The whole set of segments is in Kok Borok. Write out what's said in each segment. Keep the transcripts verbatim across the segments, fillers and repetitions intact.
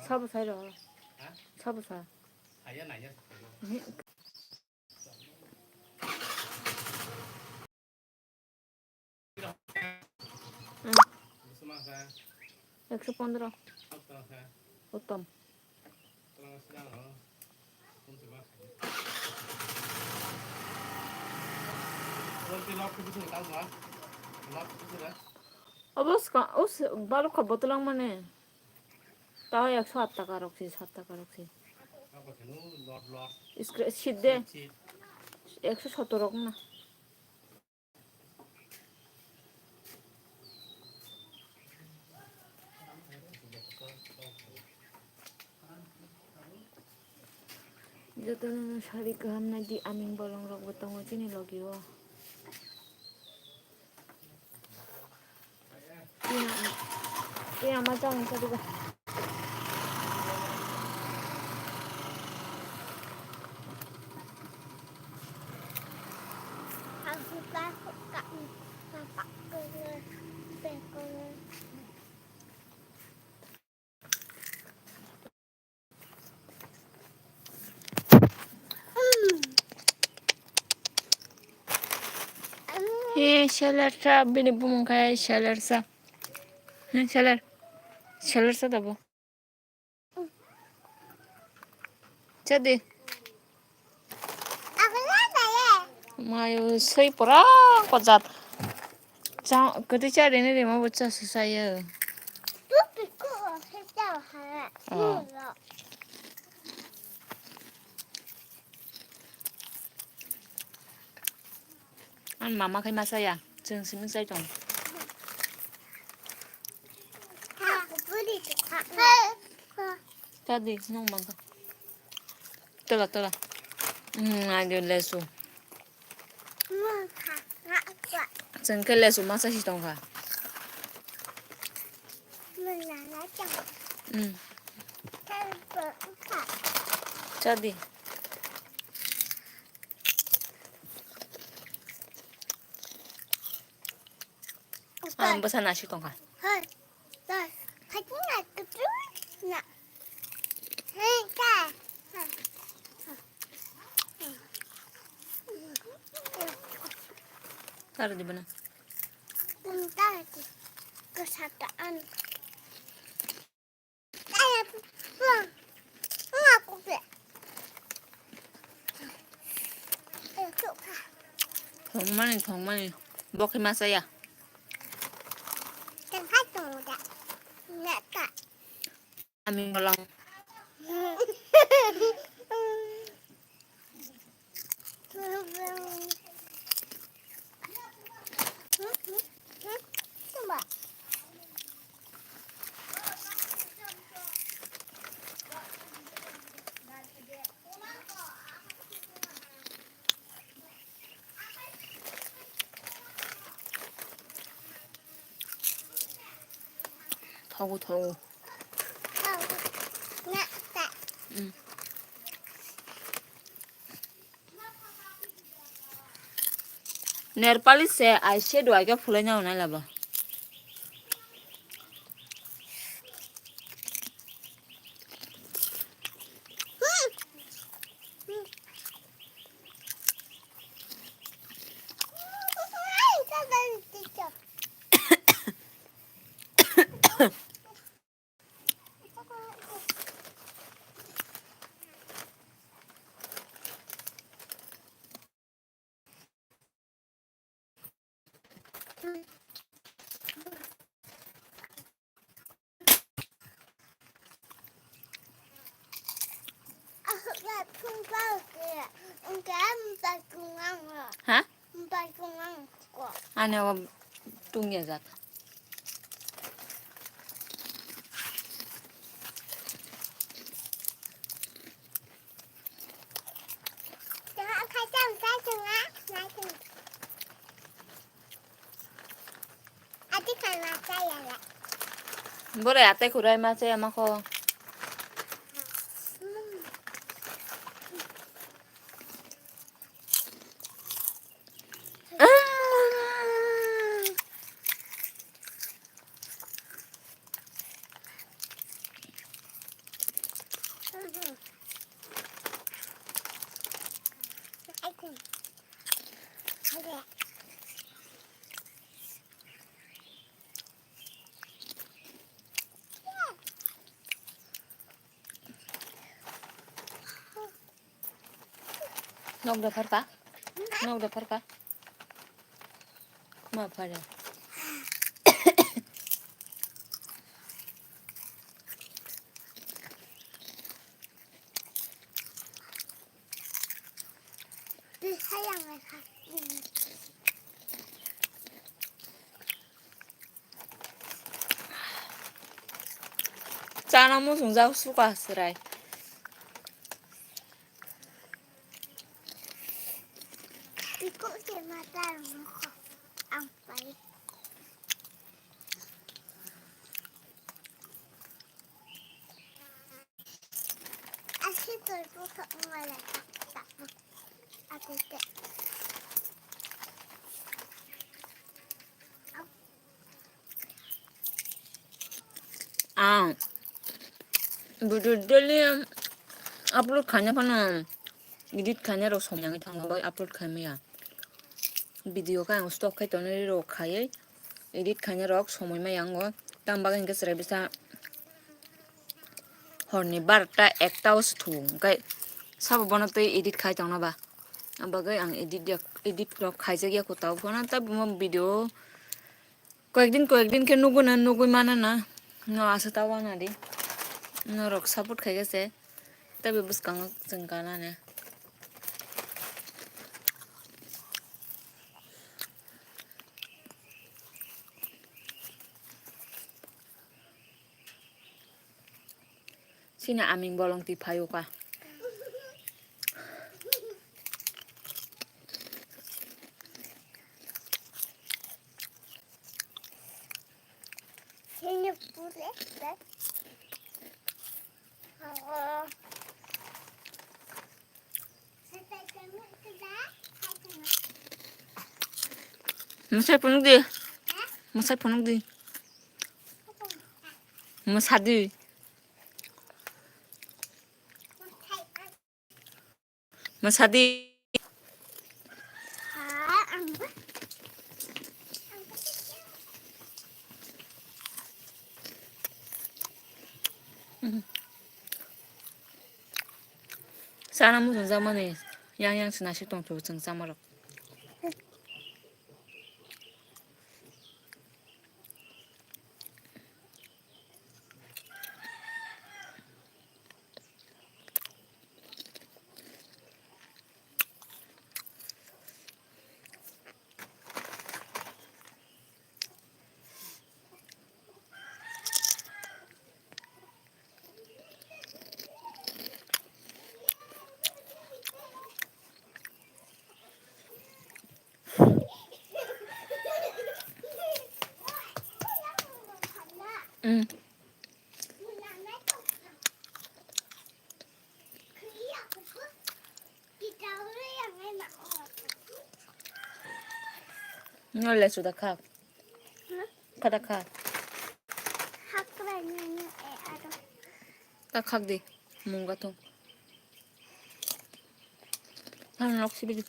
Sabo sai rw. Sabo sa. Ekso pondro. Uttom. Obo swkang, o se, barokha bottle wng mani. Tao ekso at taka rok se, sat taka rok se. Iskre, sit de. Ekso sottor rok na. Jotono sari kaham nai di, aming bolong rok bo tongo chini logi o. Tei ama chang kha diba. He seller sa, bini bumung khe seller sa. Hmm, seller. Seller sa da bo. Jadi. Mayo soi pora ko jat. Cha, kati cha rene rema bo cha su sa ya. Oh. Ani mama khai masa ya, chwng simi chai tong. Tadi nung mangka. Tola, tola. Hmm, ayo lesu. Chwng khe lesu masa si tongkha. Hmm. Chadi. Ang bwsa nasik tongkha. Tara di bana. Thongmani, thongmani. Bo khe ma chaya. Ami bolong. Thogo, thogo. Thogo. Na, ta. Mm. Nail polish se eyeshadow ai khe phulai nai labo. Ha? Ani abo tungya jak. Bore atai kurai ma chaya ma kho. Nok da pharka. Nok da pharka. Ma phare. Chana muchungjak suka chwrai. Iko se mata rwngkha ang pai. Asi tor ko ka ngala ta ta. Aku te. Ang video daily upload khaina phano edit khaina rok somoi nangwi thangma bai upload khaimaya. Video khe ang stock khai tonwi rok khaiwi edit khaina rok somoi maya ango. Tam bagwi hinkhe chwrai bisa horni barota ekta o se thu, hwnkhe sabo bono twi edit khai tongna ba. Ang bagwi ang edit ya, edit rok khaijak ya kwtal phano, tei bo video koyekdin koyekdin khe nugwi na, nugwi mana na. No asa ta wana di. Norok support khai khe se tei bo bwskango chwng kana ne. Chini aming bolong twi phaio ka. Sini pure, be. Oh. Mwsai phunuk di. Mwsai phunuk di. Mwsa di. Mwsa di. Sana muchung jakmani yang yang se naisik tongthogo chwng chamarok. Mm. No le suda khak. Kada khak. Ta khak di. Munga thung. Ang nok sibi di.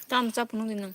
Tam chap nung di nang.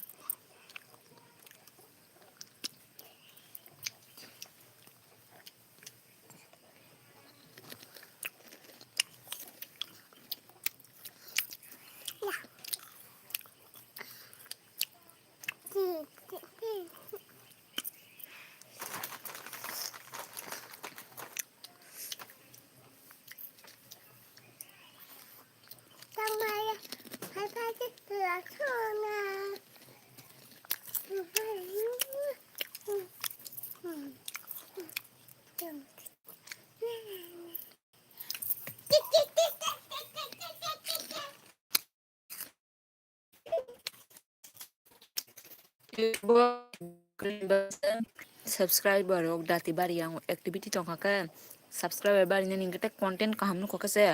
Subscriber rok dati bari yang activity tongkha khe subscriber bari nani hwnkhe tei content kaham nukha khe se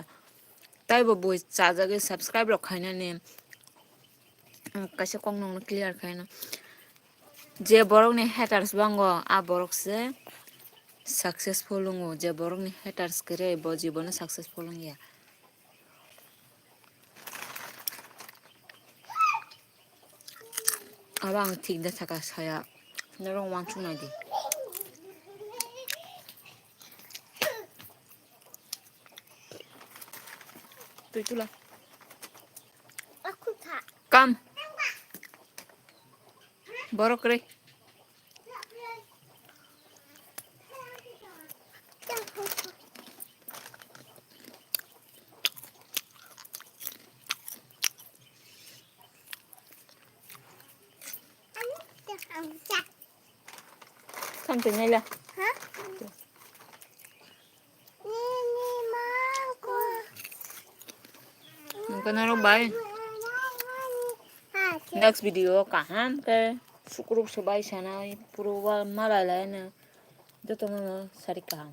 taibo bui chajagwi subscribe rok khainani. Ang kaisa kok nokno clear khaino, je borokni haters bango a borok se successful wngo, je borokni haters kwrwi bo jibono successful wngya. Abo ang thik da thaka saya. Norok uansuk nai di. Tui tula. Aku tak. Kam. Borok rei. Thamchi naila. Ha? Nungkha norok bai. Next video kaham khe sukruk se bai sanai puro wa malai lai na. Joto no sari kaham.